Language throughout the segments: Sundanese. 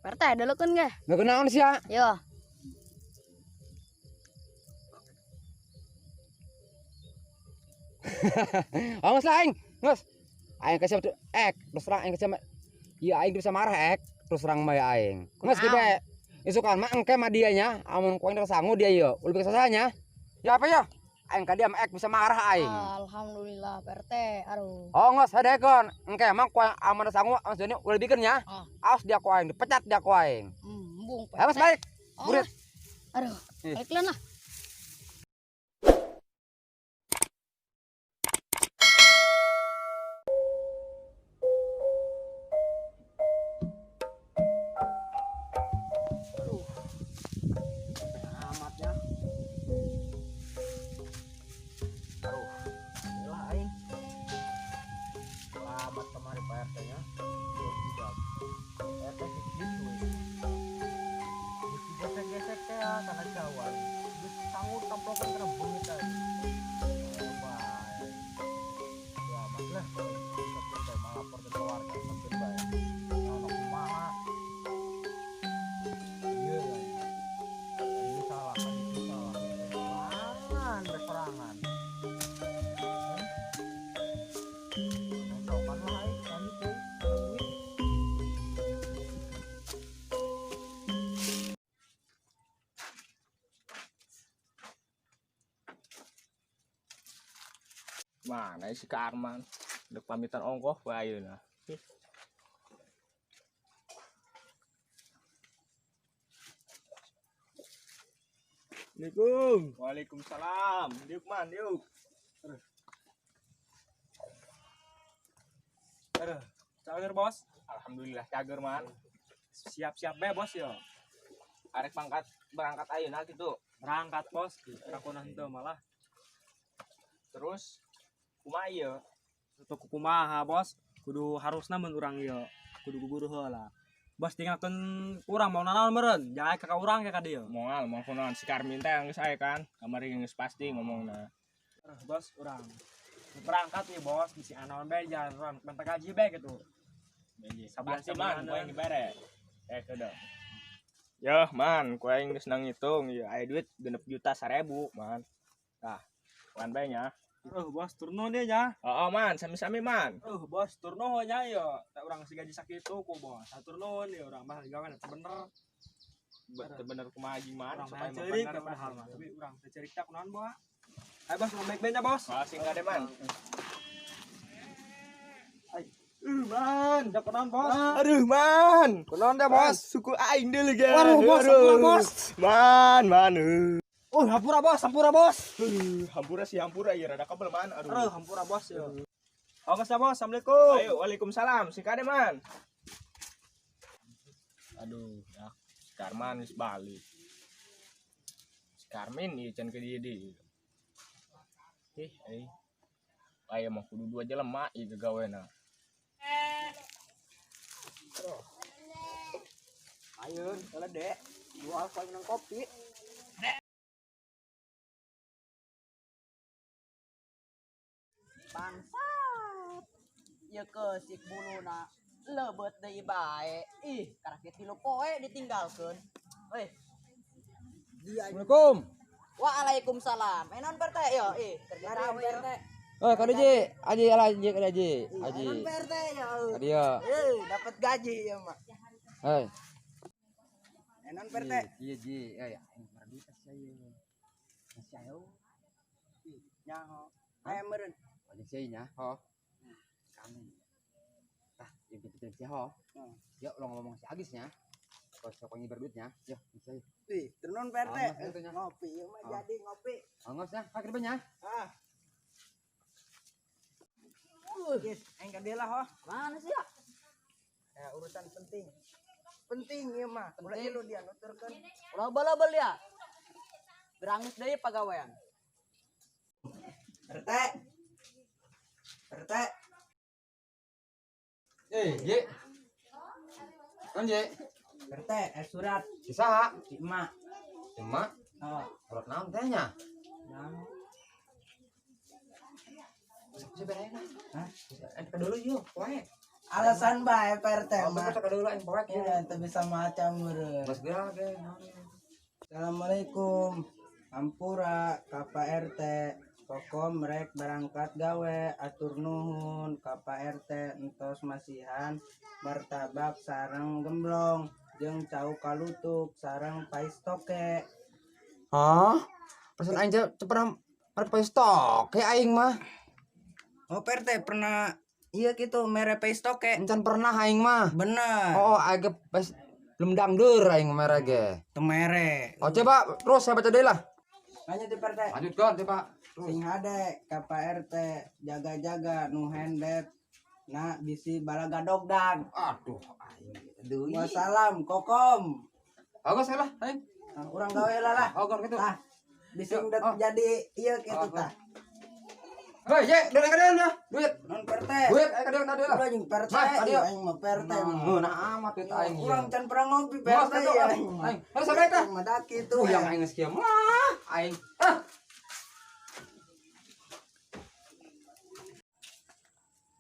Pak RT delekeun ge. Nggak naon sia? Yo. Awas lah aing. Geus. Aing kasih ek, terus terang aing kasih. Iya aing bisa marah ek, terus terang mah ya aing. Geus kieu. Isukan mah engke mah dia nya, amun ku aing sangu dia ieu. Ulah bisa sasanya. Ya apa ya? Aing ka dia mah ek bisa marah aing. Alhamdulillah Pak RT. Aduh. Oh geus hadekeun. Engke mah ku aing amun sangu awas dia ulah bikin nya. Awas dia ku aing, dipecat dia ku aing. Embung Pak. Awas balik. Burit. Aduh. Balik lah. Mana si Karman? Udah pamitan ongkoh wae ayeuna. Assalamualaikum. Waalaikumsalam. Diuk man, diuk. Aduh, cager bos. Alhamdulillah cager man. Siap-siap bae bos yo. Arek pangkat berangkat ayeuna kitu. Berangkat bos, rakonah henteu malah. Terus kumaha ieu? Untuk kumaha bos, kudu harusna mun urang ieu, kudu gugur heula. Bos tinggalkeun urang mau nanaon meureun, jae ka urang ka dieu. Moal, moal kunaon si Karmin teh geus aya kan. Kamari geus pasti ngomongna. Bos urang berangkat nih bos, bisi anaon bae jalan urang minta gaji bae gitu. Sabar sih man, ku aing dibere. Eh kedah. Yoh man, ku aing geus nang ngitung ieu aya duit 6.100.000 man. Tah, kuan bae nya. Oh bos, turno dia nya. Oh, man, sami-sami man. Oh bos, turno nya yo. Tak urang si gaji sakitu ku bos. Turno nih urang mah gawe teu bener. Teu bener kumaha jeung man, supaya cerik padahal mah. Tapi urang teu cerik tak kunaon boa. Ayo bos, ngomong baik-baik nya bos. Masih enggak deh man. Man, dah kunaon bos. Aduh man. Kunaon dah bos. Suku aing deui ge. Waduh bos, hampura bos. Man, man. Oh, hampura bos, hampura bos. Hampura sih hampura ieu rada kebel man. Aduh. Aduh, hampura bos yo. Oke, bos. Assalamualaikum. Ayo, waalaikumsalam. Si kade man. Aduh, ya. Si Karman geus balik. Si Karmin ieu can ke dieu deui. Ih, euy. Aya mah kudu dua jelema ieu gagawena. Ayeun, heula dek. Jual koin nang kopi. Bangsat. Ieu keusik buluna leubet deui bae. Ih, karak ge 3 poe ditinggalkeun. Euy. Assalamualaikum. Waalaikumsalam. Naon Pak RT yo? Ih, kerja sawe yo. Eh, ka dieu Aji, ala Aji, ka Aji. Aji. Naon Pak RT yo? Ka dieu. Eh, dapat gaji ieu mah. Hei. Naon Pak RT? Iya, Ji. Eh, aing marduit sia ieu. Sia yo. Nyaho. Aya meureun. Aja sia nya, ho. Kami. Tah, ieu kitu sia ho. Yo, lo ngomong si Agis nya. Kalau siapa nyibar duitnya, yo, bisa. Wih, turun Pak RT. Ngopi ieu mah jadi ngopi. Angos nya, pakai depannya. Ah. Guys, aing ka dieu lah ho. Mana sih ya? Ya, urusan penting. Penting ieu mah. Ulah ieu dia nuturkeun. Ulah bal-bal ya. Berangis deui pagawean. RT. RT. Eh, Ji. Kan, Ji? RT, surat. Si saha? Si emak. Si emak? Oh. Surat naon teh nya? Naon? Bisa berein lah. Hah? Ke dulu yuk, wae. Alasan bae Pak RT mah. Sok deui aing poek Ya, teu bisa maca meureun. Geus geura ge. Assalamualaikum. Ampura ka Pak RT. Kokom rek berangkat gawe atur nuhun ka Pak RT entos masihan martabak sareng gemblong jeung cau kalutuk sareng pais toke. Hah? Perasaan aing teu pernah mere pais toke aing mah. Oh Pak RT pernah iya gitu mere pais toke. Encan pernah aing mah. Bener. Oh, aing ge pais belum dangdur aing mere ge. Teu mere. Oh, coba terus saya baca deui lah. Lanjut di Pak RT. Lanjutkan coba. Sing hade ka Pak RT jaga-jaga nu hendet na bisi balagadogdag. Aduh, aing deui. Wassalam kokom. Bagus lah aing. Nah, urang gawe lah lah. Oh, gitu. Tah, bisi Yuk, udah oh. jadi iya gitu Oh, tah. Hei, ye, duit ka deui duit. Non Pak RT. Duit aing ka deui na deui lah. Ulah jeung Pak RT, Mas, adio. aing mah Pak RT mah. Nah, amat duit aing. Urang can pernah ngopi Pak Mas, RT atuh, ya. aing. Aing. Ayo sampai tah. Mah dak kitu. Tuh yang aing geus kieu mah, aing. Ah.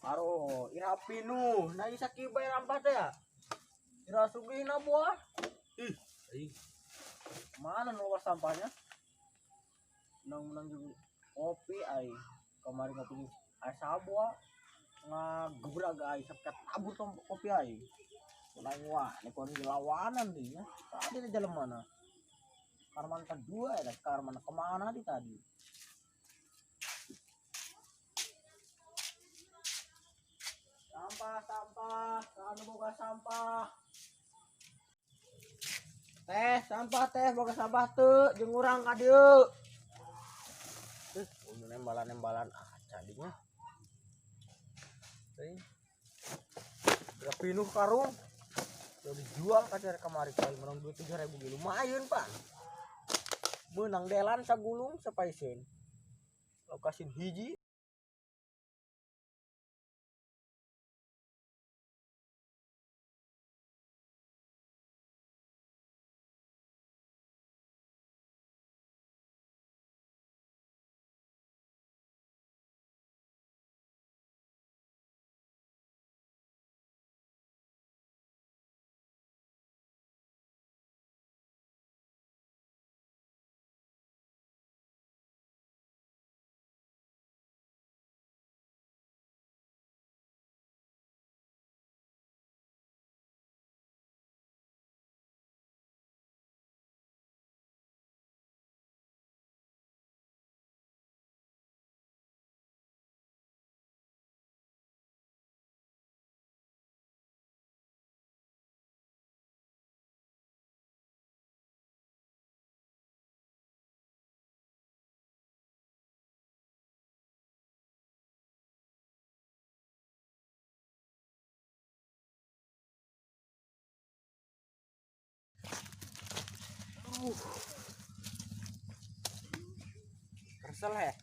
Aro, ira pinuh, nah isa kieu bae rampah teh ya. Ira sugihna buah. Ih, ih. Mana nu loba sampahnya? Menang-menang juga kopi ai. Kamari ngopi ai sabua ngagebrag ai sampai tabur tong kopi ai. Ulah wah, ini kon lawanan nih ya. Tadi di jalan mana? Karman kedua ya, Karman kemana di tadi? Sampah, sampah, anu boga sampah. Teh, sampah teh, boga sampah teu, jeung urang ka dieu. Unu nembalan-nembalan cadinya. Teuing. Berapa pinuh karung? Udah dijual ka cari kamari kali menang duit 3.000 ge lumayan, Pak. Menang delan sagulung sapaiseun. Lokasin hiji. Kesel ya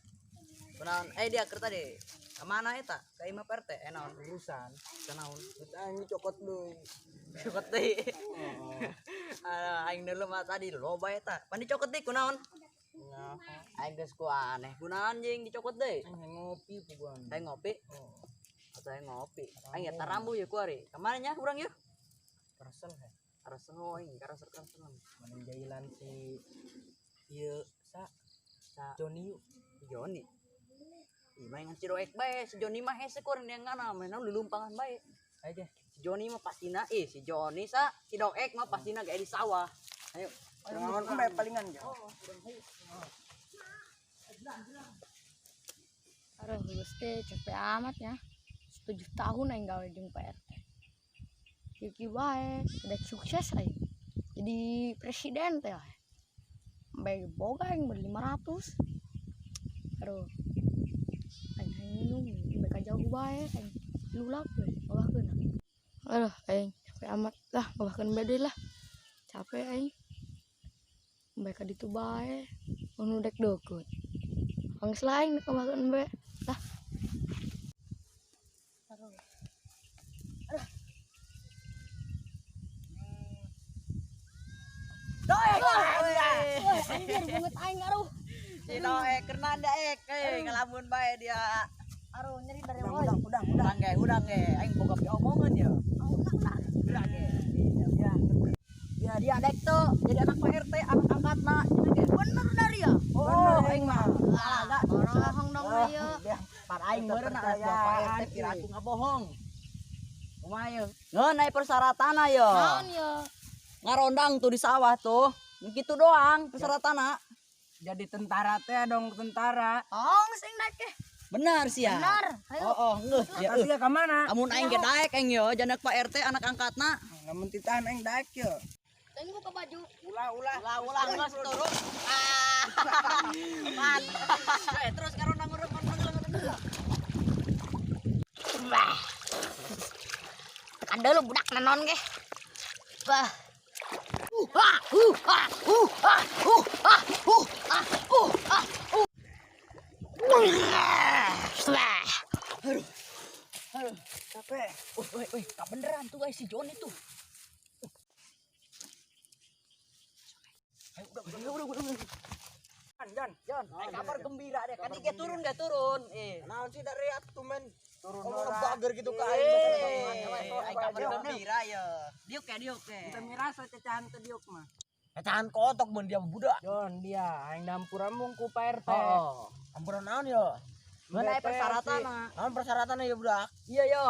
Kunaon? Eh dia keur tadi. Ka mana eta? Ka imah Pak RT naon? Urusan. Kunaon? Aing cokot deui. Cokot deui. Aing dulu mah tadi loba eta. Pan dicokot deui kunaon? Aing geus ku aneh. Kunaon jeung dicokot deui? Aing ngopi puguan. Aing ngopi. Atau aing ngopi. Aing eta rambu ye ku ari. Ka mana nya urang yeuh? Kesel ya. Karesen aing, karesen-karesen. Mana jailan si ieu sa Sa Joni. Joni. Ih, main ngan si Doek bae, si Joni mah hese kurang dia ngana, mainan lulumpangan bae. Aja. Si Joni mah pastina, ih si Joni sa, si Doek mah pastina gae di sawah. Ayo. Jangan embe palingan ya. Aduh, geus teh capek amat ya. 7 tahun aing gawe jeung Pak RT. Kieu bae, udah sukses aing. Jadi presiden teh. Sampai boga aing beli 500. Aduh. Aing minum, mereka jauh bae aing. Lulap we, ngabahkeun. Aduh, aing capek amat lah, ngabahkeun bae lah. Capek aing. Mereka ditu bae, nu dek deukeut. Anggeus lah aing ngabahkeun bae. Lah. Aduh. Aduh. Doek. Anjir, bunget aing aduh. Si Doek kena daek, ngelamun bae dia. Aduh, nyeri dari awal. Hudang, hudang ge, hudang ge. Aing boga piomongan ya. Oh, Gerak ge. Ya. Ya dia dek tuh jadi anak Pak RT, anak angkatna. Bener dari ya. Oh, aing mah. Alaga Bohong dong ieu. Par aing meureun anak buah Pak RT piraku ngabohong. Kumaha ye? Ngeun aya persyaratanna ye. Naon ye? Ngarondang tuh di sawah tuh. Gitu doang persyaratanna. Jadi tentara teh dong tentara. Oh, sing daek ge. Benar sih ya. Benar. Ayo. Oh, oh, ngeuh ya. Kasih ya ka mana? Amun aing ge daek aing yo, janak Pak RT anak angkatna. Lamun titahan aing daek yo. Aing buka baju. Ulah, ulah. Ulah, ulah geus turun. Ah. Mantap. Terus ngarondang urang ngorondang. Bah. Tekan dulu budak nanon ge. Bah. Ah, ah, ah, ah, ah, ah, ah. Wah. Aduh. Aduh, capek. Woi, woi, woi, beneran tuh guys si Joni tuh. Ayo, udah, udah, udah, udah. Jon, Jon, kabar gembira deh. Kan dia turun gak turun? Eh. Naon sih dari atuh men. Turun Ngomong bager gitu ka aing. Aing kabar gembira ya. Diuk ya, diuk ya. Kita mirasa cacahan teh diuk mah. Cacahan kotok mun dia budak. Jon dia aing dampur ku Pak RT. Oh. Ampuran naon yo? Mengenai persyaratan. Naon persyaratannya ya budak? Iya yo.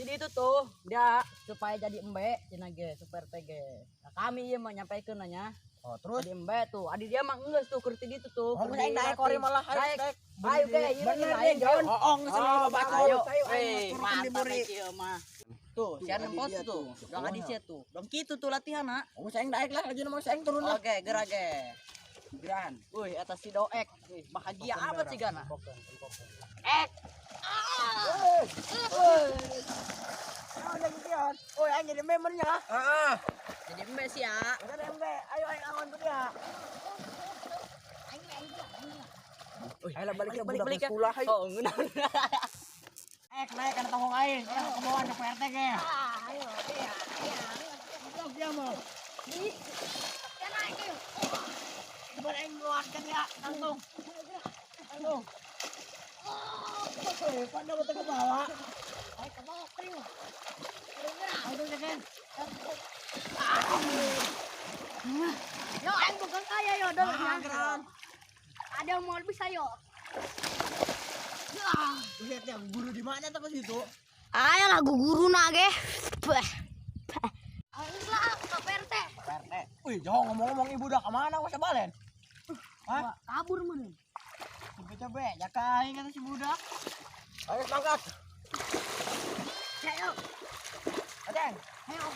Jadi itu tuh dia supaya jadi embe cenah ge super TG. Nah, kami ieu mah nyampaikeun nanya. Oh, terus jadi embe tuh. Adi dia mah enggeus tuh keur ti ditu tuh. Oh, aing daek kori malah ayo daek. Ayo ge, ieu bener nih Jon. Oh, geus sama batur. Ayo, Ayo, mantap diburi. ieu mah. Tuh, si nempot tuh. Dong adi sia tuh. Dong kitu tuh latihan, nak. Oh, aing daek lah, aja mah aing turun lah. Oke, gerak ge. Geran. Wih, atas si doek. Wih, bahagia amat sih gana. Ek. Oh, aing jadi membernya. Heeh. Jadi embe sih ya. Jadi embe. Ayo aing angon tuh dia. Wih, Ayo balik ya balik, budak balik ya. sekolah ayo. Oh, ngeunah. Ek naik kana tongong aing. Urang kebawaan ke Pak RT ge. Ayo, iya, iya. Goblok dia mau. Di. Ya naik yuk. Coba aing luaskan ya, langsung. Langsung. Oh, pada betul ke bawah. Ayo ke bawah kriu. Ayo kan. Yo aing bukan kaya yo dong. Ada yang mau bisa yo. Lihat yang guru di mana tuh ke situ? Ayo lah guru na ge. Bah. Ayo lah Pak RT. Pak RT. Wih, jauh ngomong-ngomong ibu udah kemana gua sebalen? Hah? Kabur mun. Coba-coba ya kain kata si budak. Ayo berangkat. Ayo. Aceng. Ayo.